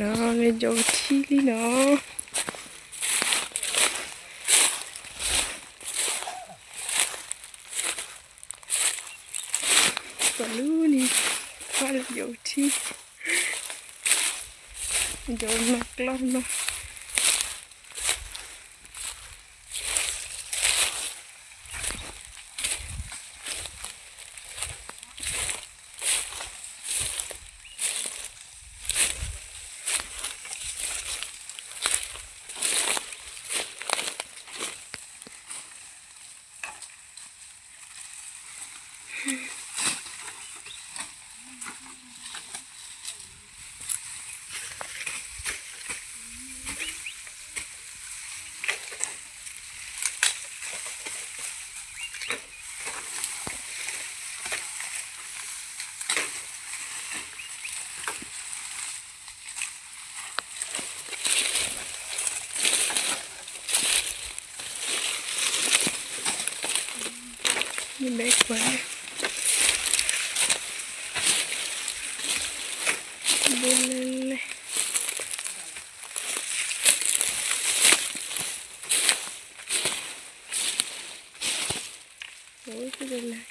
လၢယိၤထံလံနီၤ, ပလူန့ၣ်, ပှၤလၢယိၤထံ, ယိၤနီၢ်ကျီနီၤ. နဘဲကွၢ်, ဘိလဲၣ်လဲၣ်, အိၣ်လဲၣ်လဲၣ်.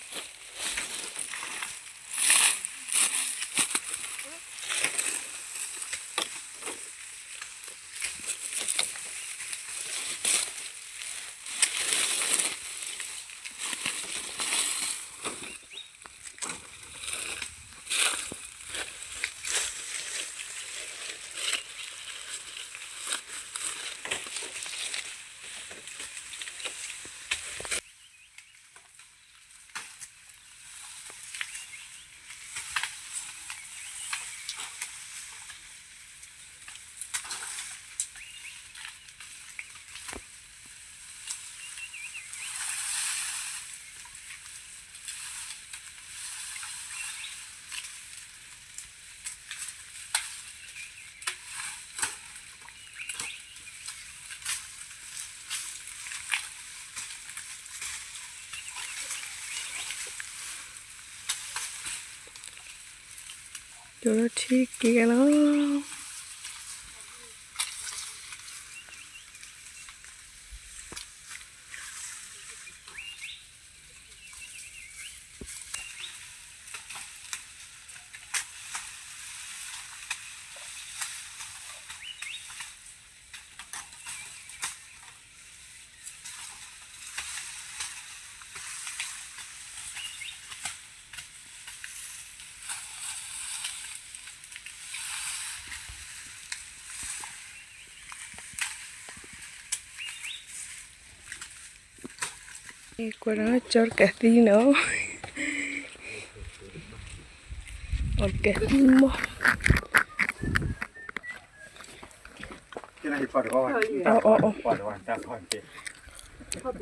ယိၤထံက့ၤလီၤ. ကွၢ်ဒီးကၠီတကးသံနီၤ, အီၣ်တကးသံမီၢ်, အီၣ်အီၣ်အီၣ်,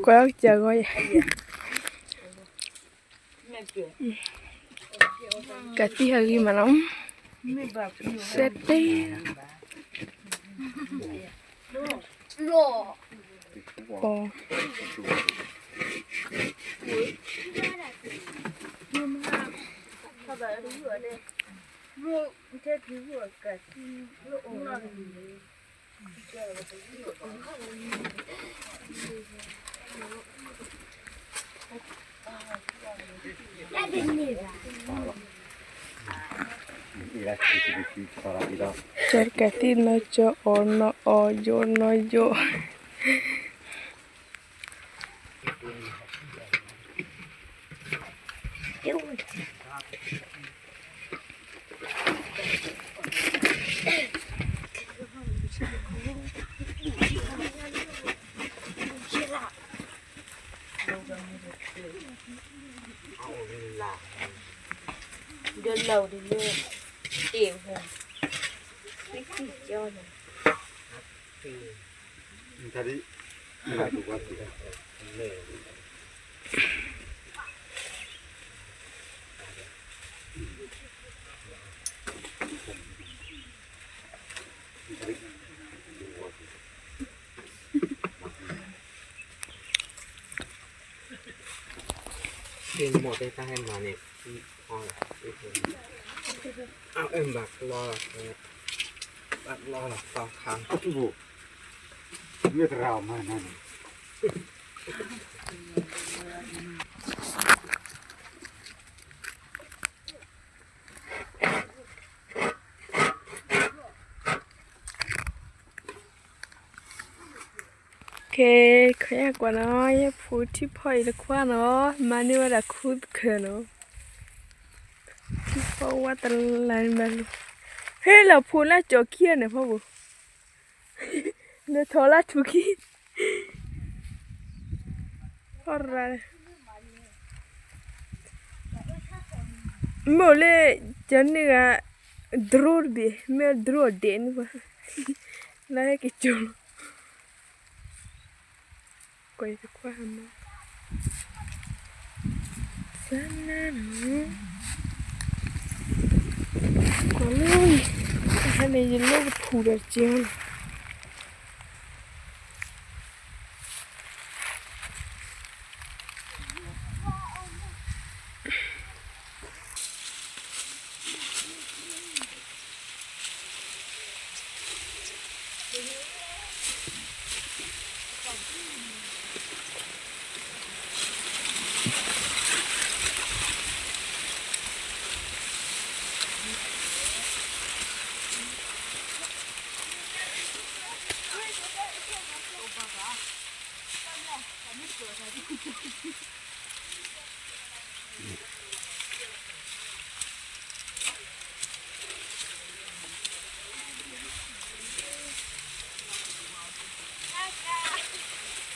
ကွၢ်အီၣ်ကစၢ်ဂီၤယဲၢ် ကးသံဟးဂ့ၤမးနီၤ, စဲးတဲ, အီၣ်, ကၠီတကးသံနီၢ်ကၠီအီၣ်နီၢ်အီၣ်ယိာ်နီၢ်ယိာ်. မ့ၢ်တၢ်ဟဲမၤန့ၣ်, အၢ ဘၣ်ကျီလီၤ. လီၤလီၤသီခါ မ့ၢ်တရၣ်မၤနၤန့ၣ် ကဲ ခွဲးကွၢ်နီၤ ယဲဖိထံဖီအံၤတခွါနီၤ မၤန့ၢ်ဝဲဒၣ်ခူသခၢၣ်နီၤ ထံဖီဝါတလါဘၣ်လီၤ ဟဲလီၤဖိလၢကၠီၤခံဂၤန့ၣ်ဖီဘိ နထီၣ်လၢထူၣ်ခံ ဖီရၤ မ့ၢ်လၢ ကန့ၢ်ဂၤ drone တဘ့ၣ် မ့ၢ် drone ဒဲးန့ၣ်ဘၣ် လၢဟဲက့ၤကၠီၤလီၤ ကွၢ်ယတခွါဟးမၤ စၢနၤနီၤ ကွၢ်လၢ ဟဲန့ၣ် ယလိကထူၣ်ဒီးက့ၤ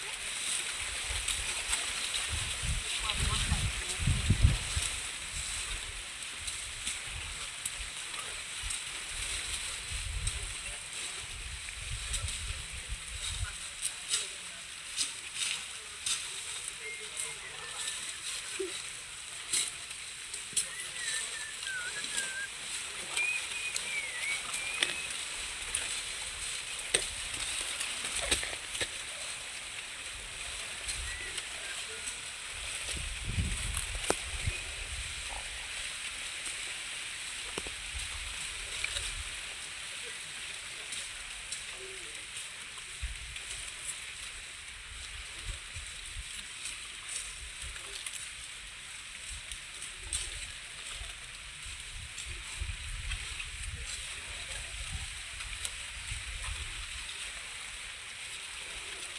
လ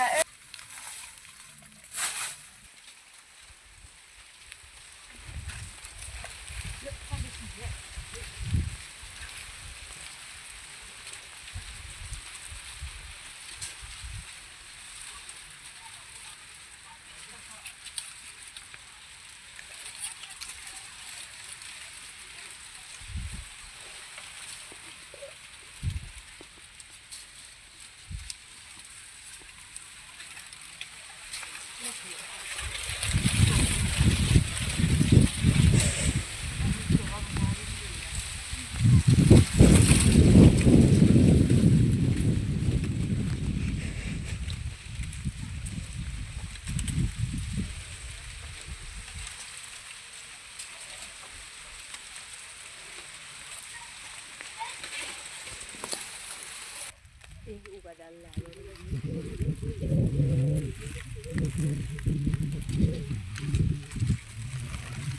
ီၤ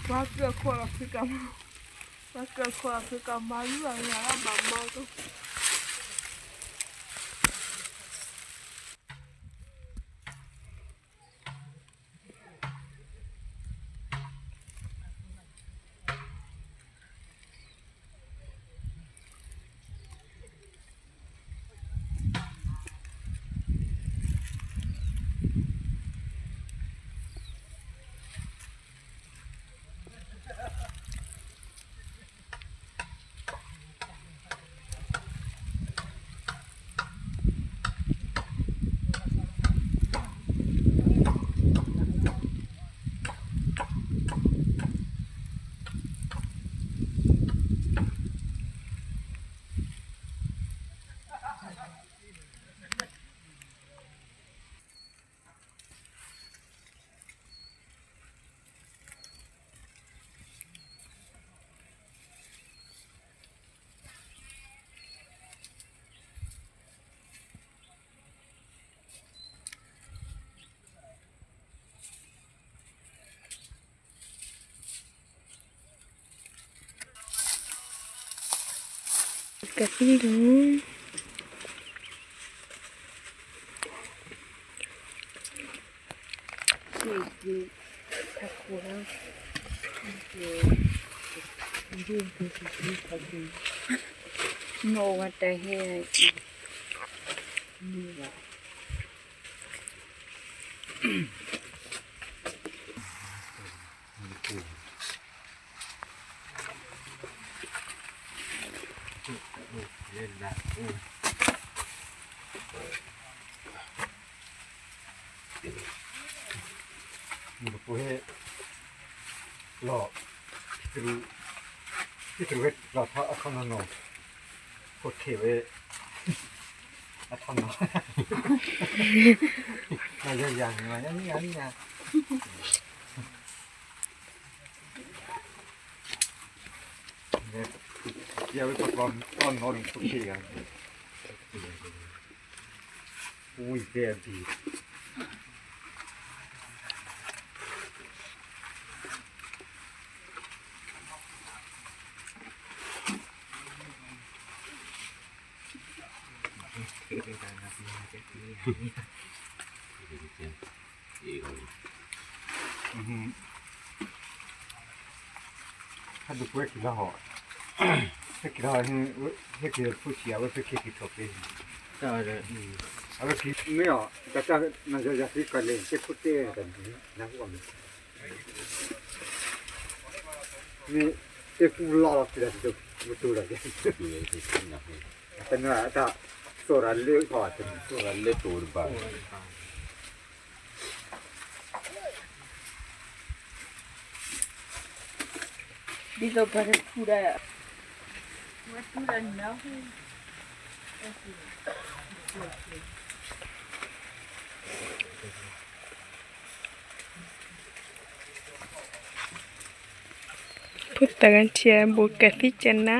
ပှၤကၢၢ်ခိၣ်လီၤဖုကမၤ, ပှၤကၢၢ်ခိၣ်လီၤဖုကမၤ လူၤအဂၤလၢဘၣ်မၤကီး တၢ် ကသံၣ်ဒိၣ် မ့ၢ်ဝဲတဟဲ လီၤ တရူး တရူးဝဲလီၤထီၣ်အခီၣ်နီၢ်နီၢ် ခိၣ်ထံးဝဲ အထီၣ်နီၢ် နယၤယၤန့ၣ် နယၤနယၤ ယဝဲပကီၢ်နီၢ်နီၢ်ခိၣ်ထံးဂၤ ဝံၤကဲအဘံ ဟဲဒုးကွဲက့ၤလီၤဟီၣ် ဟဲက့ၤလီၤ ဟဲက့ၤလီၤဖိဆံး အဝဲဖဲက့ၤက့ၤထီၣ်ဖဲ အဝဲက့ၤမ့ၢ်အီၤ တၢ်တၢ်နယၤယၤသံကီးလဲၣ် ကဲခိၣ်တဲတၢ်န့ၣ် နၢ်ဟူအီၤမ့ၢ် မ့ၢ်တဲပူလီၤလီၤက့ၤဒီး မတူၤလီၤက့ၤ တနၢ်တၢ် စိာ်ရၤလၢကီၢ် တနၢ် စိာ်ရၤလၢတိၤတဘၣ် ဒ်သိးပှၤတဖုဒၣ် ဝဲထူဒၣ်နၢ်ဟူ ဖိတၢ်ဂၤထံၣ်အဘူးကသံၣ်ကနါ လ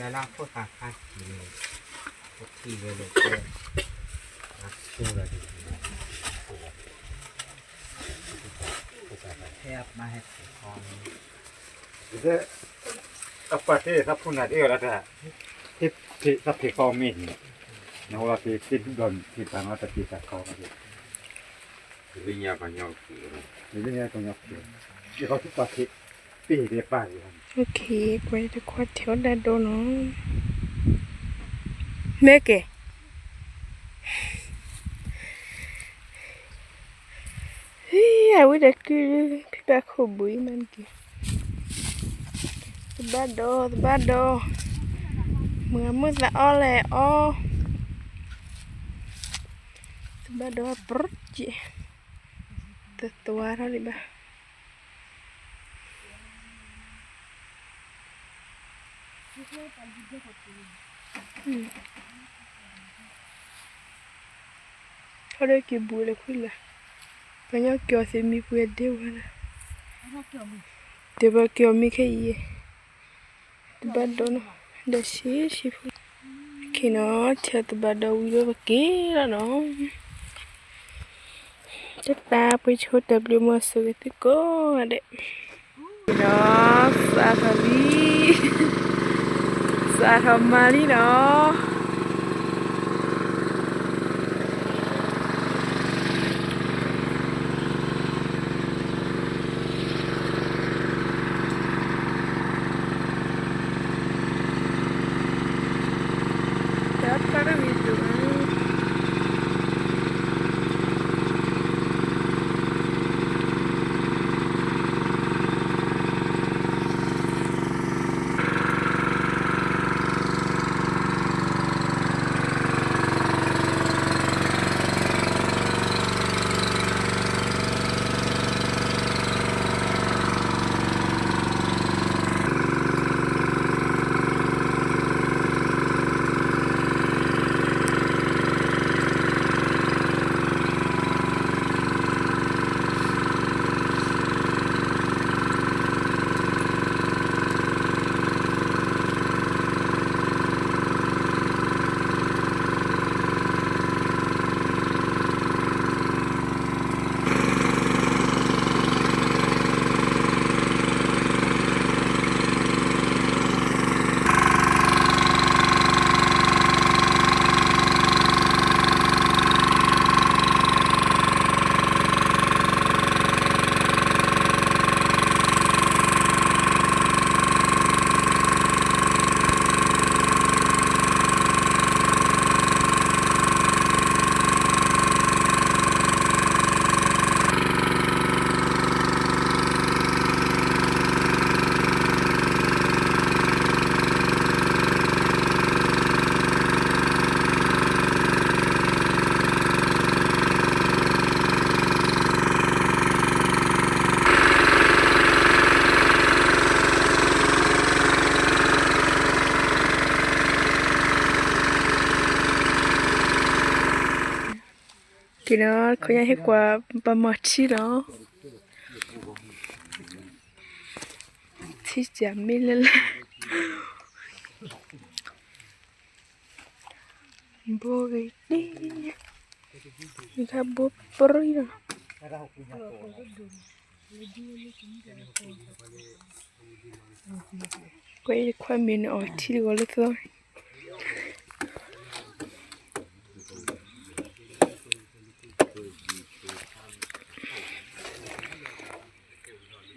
ၢလၢဖိသၣ်ခါဆံးန့ၣ် ပထံၣ်ဝဲလၢ အဆိလီၤ ဖဲအမါဟဲဖံးဃီန့ၣ် အပှၤတဲသးဖိနၤတအဲၣ်ဝဲဒၣ်တၢ် သးဖံးဃီမ့ၢ်န့ၣ် နဟိလီၤက့ၤသ့ၣ်ဒူၣ်ဒီးန့ၣ် သ့ၣ်သးနီတၢ်တ့ၢ်သးခီ လၢညါပှၤညီက့ၤ လၢညါပှၤညီက့ၤ ယကသူပှၤဖံး ပ့ၢ်ဒဲးပၢ်ယၤ ပှၤတခွါထံၣ်အီၣ်ဒၣ်ဒိနီၤ မ့ၢ်က့ၤ ဟံး အဝံတကု ဖံဘၣ်ခိၣ်ဘှံးမးနက့ၤ သဘၣ်ဒီး သဘၣ်ဒီး မုၢ်မုၢ်သးအီၣ်လဲၣ်အီ သဘၣ်ဒီး ပြက့ၤ တသွါထီၣ်ဒံးဘၣ် ထီၣ်ဒၣ်က့ၤဘူးလၢခွံလၢ်, ပှၤညီက့ၤအီၤသ့မံပှဲၤဒ့ဝဲလၢ, တဲဘၣ်က့ၤအီၤမံခဲအံၤ, တဘၣ်ဒီးနီၤ, ဒီးဆံးဆံးဖိ, ခဲနီၤ ထဲတဘၣ်ဒီးဝံၤဒီးပက့ၤလီၤနီၤ, တၢ်ပှ့ၤဆိတၢ်ဘျုးမုၢ်ဆိၣ်ဂ့ၤသုကိးဂၤဒဲး, နီၤ စးထီၣ်လံ, စးထီၣ်မၤလံနီၤ. က့ၤနီၤ ခိၣ်ညါဟ့ၣ်ကွၢ်ပှၤမၤထံလီၤ. ထံစၢ်မ့ၢ်လၢလၢ ဘိဂ့ၤဒံး, ယခါဘိပြံလီၤ. ကွၢ်အံၤခွါမ့ၢ်နအီၣ်ထံတဂီၤလၢသီ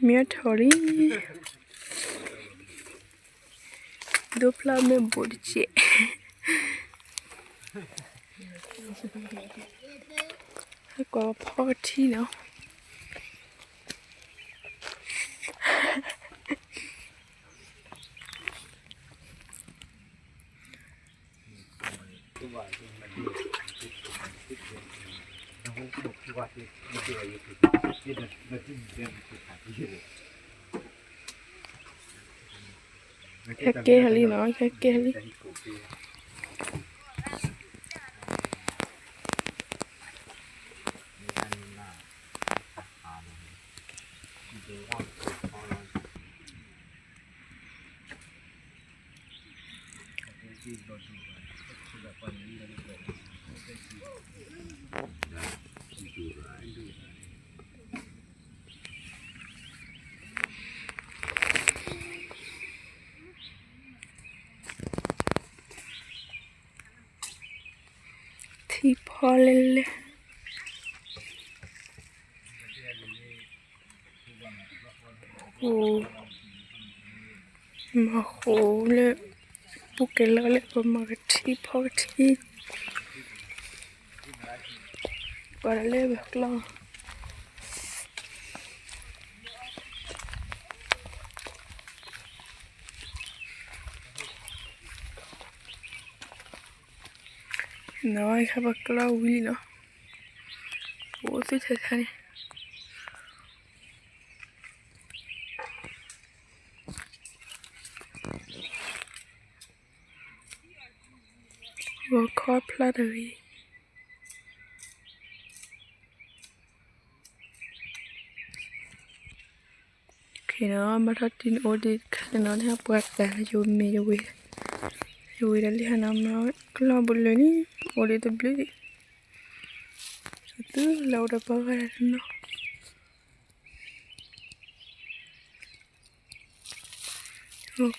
မ့ၢ်ထီၣ်လံ, ဒိဖျါမ့ၢ်ဘူးတကဲး, ဟဲကွၢ်ဖီကထံနီၤ. ခဲကဲဟဲလံနီၤ, ခဲကဲဟဲလံ. ထံဖီလဲၣ်လဲၣ်, မၤဃိလၢ ပူၤကဲၤလီၤလၢပမၤကထံဖီကထံ, ပှၤလၢပကျီၢ် နီၤ ခါပကျီၢ်ဝံၤလံနီၤ, ပအိၣ်သ့ထဲထဲန့ၣ်, ဂီၤခီဖျါတဂ့ၤ. ခဲနီၤ ဘၣ်ထီၣ်တံၢ်န့ၣ်အိၣ်ဒံးတခါန့ၣ်နီၤ ပှၤတၢ်ယိၤမ့ၢ်ယဝဲ, ယဝဲဒၣ်လံဟါနီၤ မ့ၢ်ကျီၢ်ဘိလၢာ်န့ၣ် အိၣ်ဒံးတဘျုးဒံး, သုလၢအိၣ်ဒီးပှၤဂၤတနီၤ ဂီၤ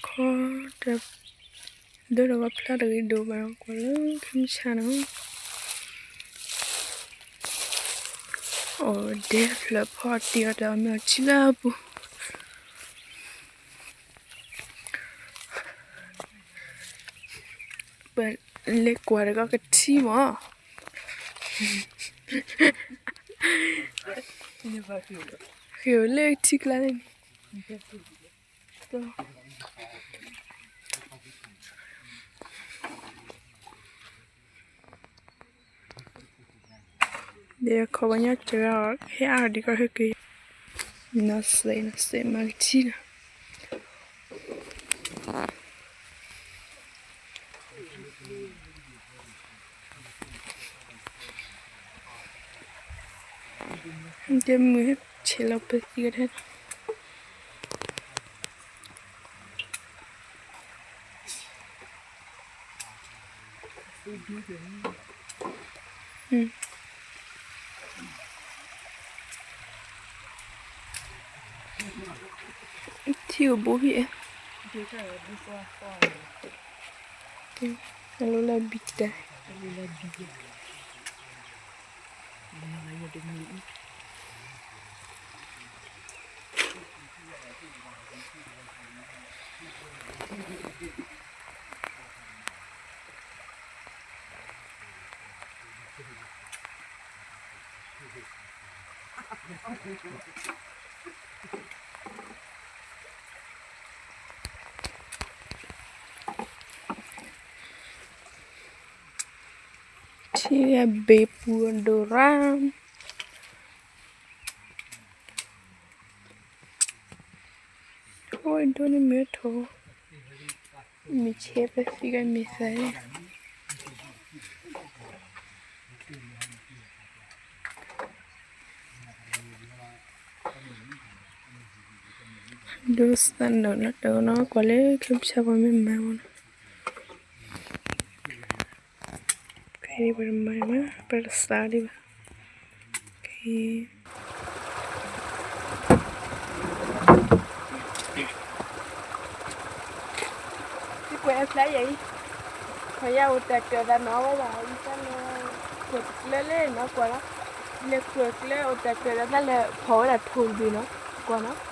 ခီ တၢ်ဒိၣ်ဒီးဂီၤဖျါတဂ့ၤဒိၣ်ဘၣ်ဒီး ကွၢ်လၢခံမုၢ်ဆါနီၤ, အိၣ်ဒဲဖျၢၣ်ဖီတံၢ်အီၤတၢ်အီၣ်မ့ၢ်အီၣ်ဆံလၢအပူၤ, ပလဲၤကွၢ်တကီၢ်ကထံမး, ဃ့ၢ်လၢထံကျါန့ၣ်န့ၣ် ဒီးခီပညီစှၤ ဟဲအါဒံးကီၢ်ဟဲက့ၤ, နီၢ်စဲးနီၢ်စဲးမၤကထံလီၤ. တဲမုၢ်ဟဲဆဲးလီၤပသံကထဲ ထံအိၣ်ဘိဖဲ, အလိၤလၢဘံၣ်တၢ် ထံဂၤဘ့ၣ်ပူၤဒိၣ်ရၣ်, ထိၣ်ဒိၣ်န့ၣ်မ့ၢ်ထိၣ်, မ့ၢ်ဆဲးပသံကမ့ၢ်သး, အ ဒိးသးနၢၤလီၤတၢ်နီၤ ကွၢ်လၢခံဆၢပှၤမ့ၢ်မၤမနီၤ, ခဲအံၤပတမၤဘၣ် ပတသးဒံးဘၣ်, ခဲ ကွဲးအဖျါယဲအံၤ, ပှၤယၤအိၣ်တၢ်ကၢၣ်သးနီၤဝဲဒၣ် ယတၢ်လဲၤကွဲးတကျၢလၢနီၤ ကွၢ်လီၤ, လဲၤကွဲးကျၢအိၣ်တၢ်ကၢၣ်သး တၢ်လဲၤဖီၣ်ဝဲဒၣ်ထိၣ်တဘ့ၣ်နီၤ ကွၢ်နီၤ.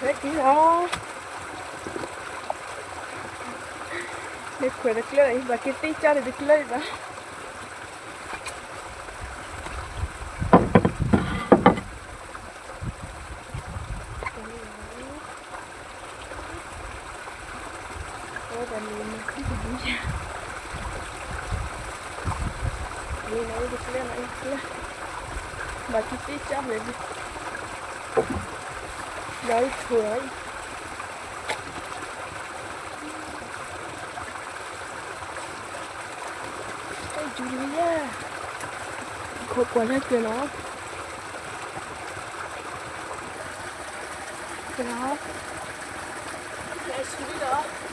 လၢက့ၤလီၤ, မ့ၢ်ခွဲးတကျၢၢ်အံၤ ဘၣ်က့ၤသ့ၣ်ကၢ်န့ၣ်တကျၢၢ်အံၤလီၤ. အဝဲဒၣ်န့ၣ်မ့ၢ်ခံတဘျီညါ, န့ၣ်လီၤတကျၢၢ်လီၤ တကျၢၢ်, ဘၣ်က့ၤသ့ၣ်ကၢ်ဝဲဒၣ်, လီၤအံၤထွဲအံၤ အဲ ယူၤလံယါ, ခိးကွၢ်လၢက့ၤလီၤ, က့ၤလီၤ, က့ၤဆူလံလီၤ.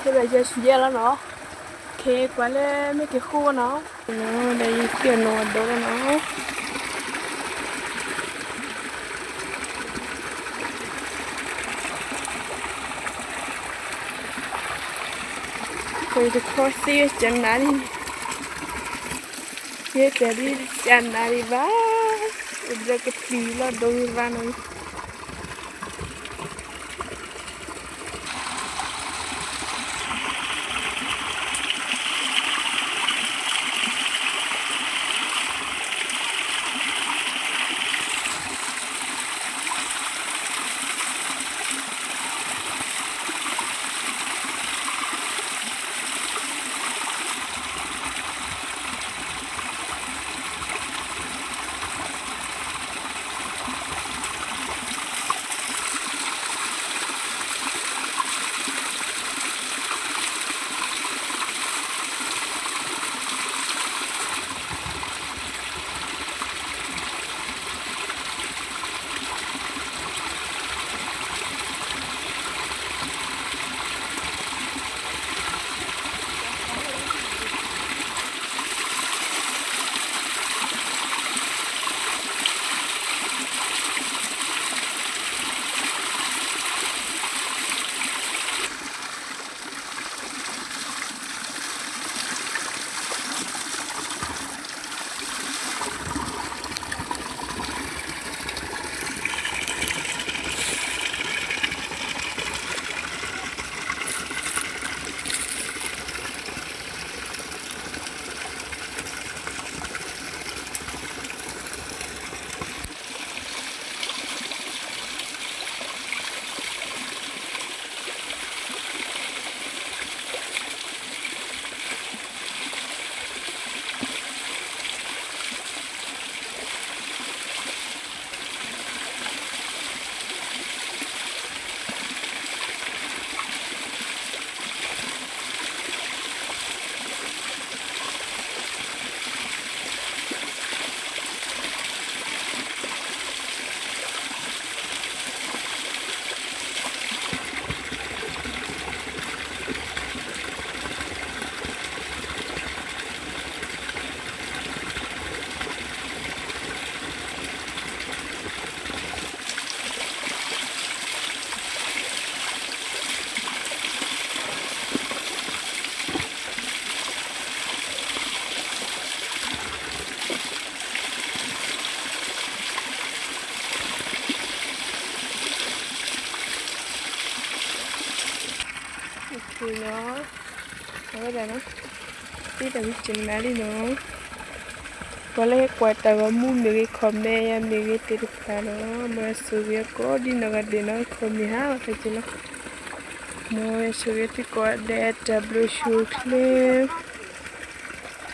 ခဲလၢာ်ယဲၢ်ဆူယဲၢ်လီၤနီၤ, ခဲကွၢ်လၢမ့ၢ်က့ၤဃိနီၤ, ဒီးယကဲနီၤဒိလီၤနီၤ. ပှၤတခီသ့ၣ်ကနၣ်န့ၣ်, ယဲၢ်တဲဒ်ကနၣ်ဒံးဘၣ်, အဘျၢကပျံၤလီၤဒိရၢနီၤ. ခဲလၢာ်ယဲၢ်ဆူယဲၢ်လီၤနီၤ, ဝဲဒၣ်နီၤ, သ့တၢ်ဝံၣ်ကနၣ်လံနီၤ, ပှၤလၢဟဲကွၢ်တၢ်ဂီၤမူမ့ၢ်ဂ့ၤ comment ယၤမ့ၢ်ဂ့ၤသ့ၣ်တဖၣ်နီၤ, မ်ယဆိၣ်ဂ့ၤအကိးဒ်နီၢ်ဂၤဒဲးနီၤ comment ဟါ တၢ်က့ၤလီၤ, မ်ယဆိၣ်ဂ့ၤသုကိးဂၤဒဲး တၢ်ဘျုးဆိၣ်ချ့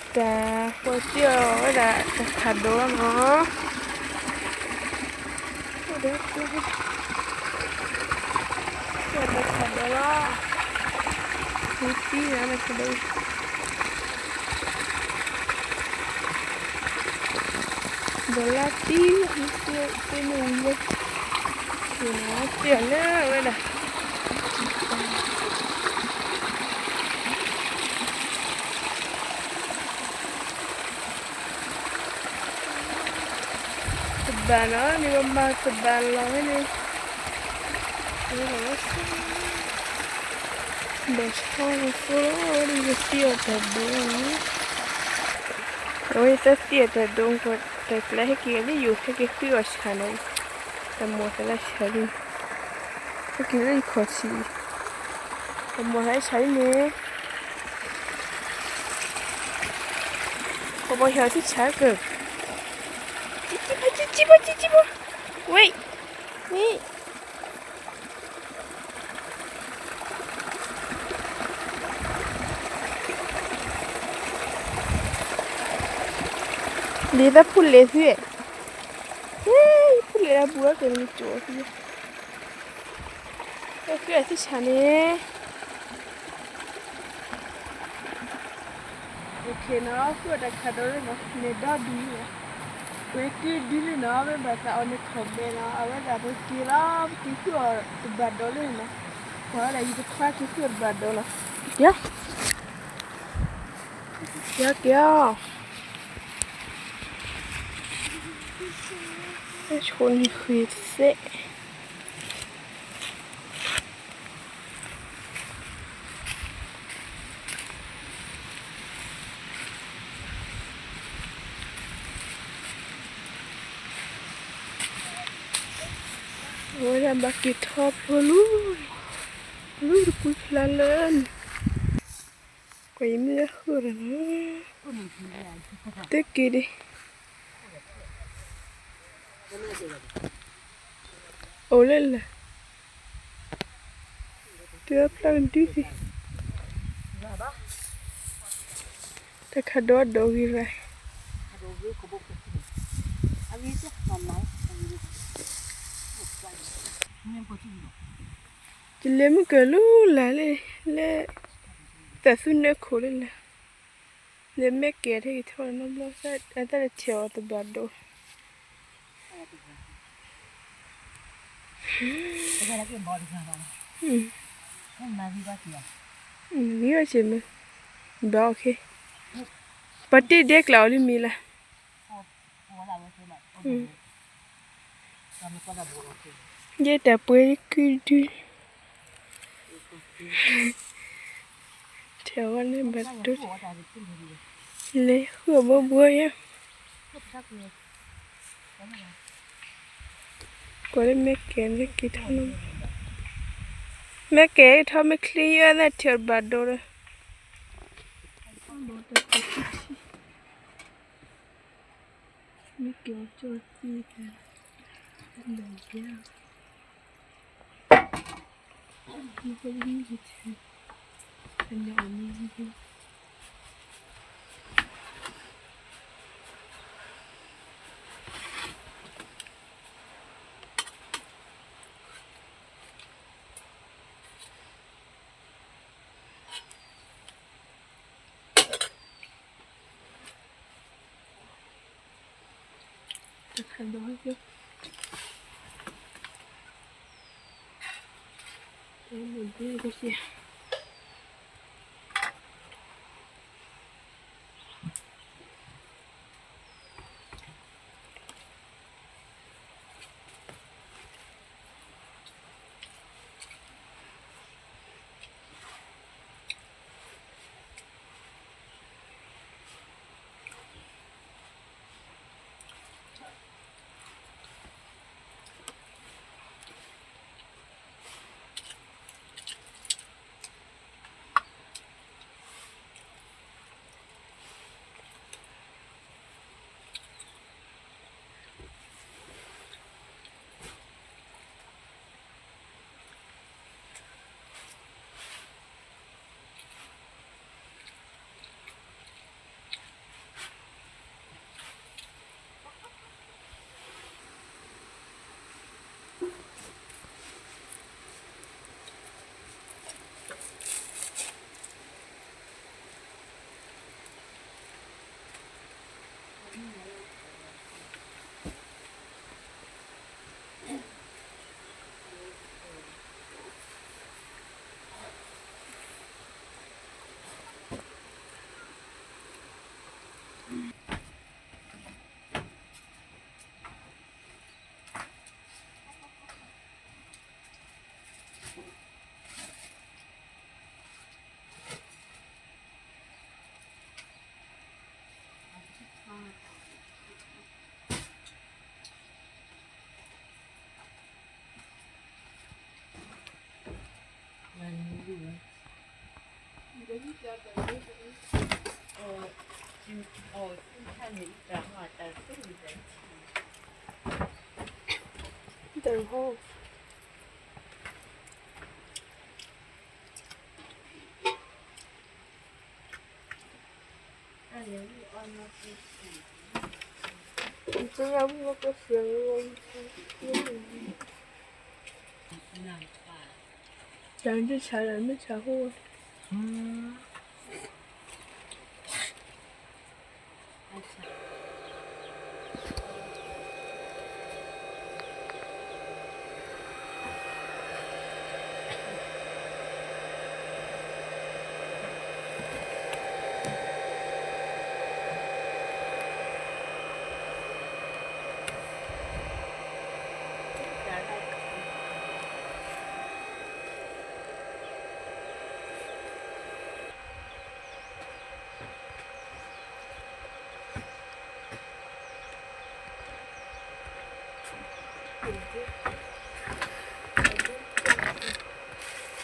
တၢ်ဃီၤစ့ၢ်အီၤဝဲဒၣ် တၢ်ခးဒိးလီၤနီၤ, တၢ်ခးဒိးလီၤ, ဝံသံလီၤ တၢ်ခးဒိး ဒီးလါတံၢ် သ့ၣ်မ့ၢ်ဝံၤလၢ သ့ၣ်လီၤလၢဝဲဒၣ် တဘၣ်နီၤ န့ၣ်ပမၤတဘၣ်လီၤဝဲန့ၣ်, ဘၣ်ဆၣ်ဝဲဖိလီၤ ဝဲဒၣ်ယသံအီၤတၢ်ဒိးလီၤ, အဝဲယသံအီၤတၢ်ဒိး တၢ်ကျဲဟဲက့ၤလၢယိာ် ဟဲက့ၤဃုအီၣ်ဆၣ်နီၤ, တၢ်မိၣ်သးလၢဆၣ်လံ, ဟဲက့ၤလၢယခီၣ်ဆံး, တၢ်မိၣ်သးလၢဆၣ်လံန့ၣ် ပှၤဟဲထံၣ်ဆၣ်ကၢ, ကံကံဘၣ် ကံကံဘၣ် ကံကံဘၣ်, ဝဲ, ဝဲ, လံသးဖူလဲၣ်သု, ဟဲ, ဖူလဲၣ်လၢဘူးအကဲၤနကၠိၣ်သု, ဟဲဃုအီၣ်ထံၣ်ဆၣ်န့ၣ် နီၤ ဃုအီၣ်တၢ်ခးဒိးလၢနီၤ န့ၣ်ဒီဒူၣ်လီၤ, ပှဲၤကုဒုလၢနီၤ မ့ၢ်ဘၣ်သးအီၤန့ၣ် comment နီၤ အဝဲဒၣ်ပက့ၤလီၤ ပက့ၤဃုအီၣ်တဘၣ်ဒိးလၢနီၤ, ပှၤဝဲဒၣ်ယတခွါက့ၤဃုအီၣ်တဘၣ်ဒိးလီၤ, ယၤ, ယၤက့ၤအီၤ, ဆိနံၤဃ့စဲး အဝဲဒၣ်ဘၣ်က့ၤထီၣ်ဖျိလီၤ, ဖျိတကွံဖျါလၢန့ၣ်, ကွၢ်ယမ့ၢ်လၢဃုာ်ဒီးလီၤ, တက့ၤဒံး, အိၣ်လၢလၢ်, တုၤအဖျါကဒုသ့ၣ်, တၢ်ခးဒိးဒိးဂ့ၤရၤ ယလဲၤမုၢ်ကၢၤလီၤလၢ်လၢ လၢ သးသူနဲခိၣ်လၢလၢ်, လၢမဲာ်ကဲၤထဲက့ၤထီၣ်နီတဘျီ အတၢ်တထံၣ်အီၤတဘၣ်ဒိး, ဂံၢ်ဘၣ်စ့ၢ်မ့ၢ်, ဘၣ်အီၣ်ခဲ, ပှၤတ့ၢ်ဒဲကျးအီၤလၢမံၤလၢ် ယဲတၢ်ပှဲၤကုဒု, ထဲဝဲန့ၣ်ဘၣ်ဒိ, လဲၤဃုအီၣ်ဘိဘိယဲ, ကွၢ်လၢမဲာ်ကဲၤန့ၣ်က့ၤထီၣ်, မဲာ်ကဲၤထီၣ်မ့ၢ်ချ့ယဲ အသးထံၣ်အီၤတဘၣ်ဒိဒီး မ့ၢ်ကဲၤကၠီသံသး, ဘၣ်ယၤ, မ့ၢ်ကဲၤမ့ၢ်ကဲၤ, အညီအီၤမ့ၢ်ကဲၤ. တၢ်ခးဒိးဟဲက့ၤ, တၢ်မုၢ်ဒ့ကစၢ်. တၢ်န့ၣ်ဆါဒီးမ့ၢ်ဆါဟိၣ်,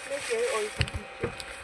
Mete oil.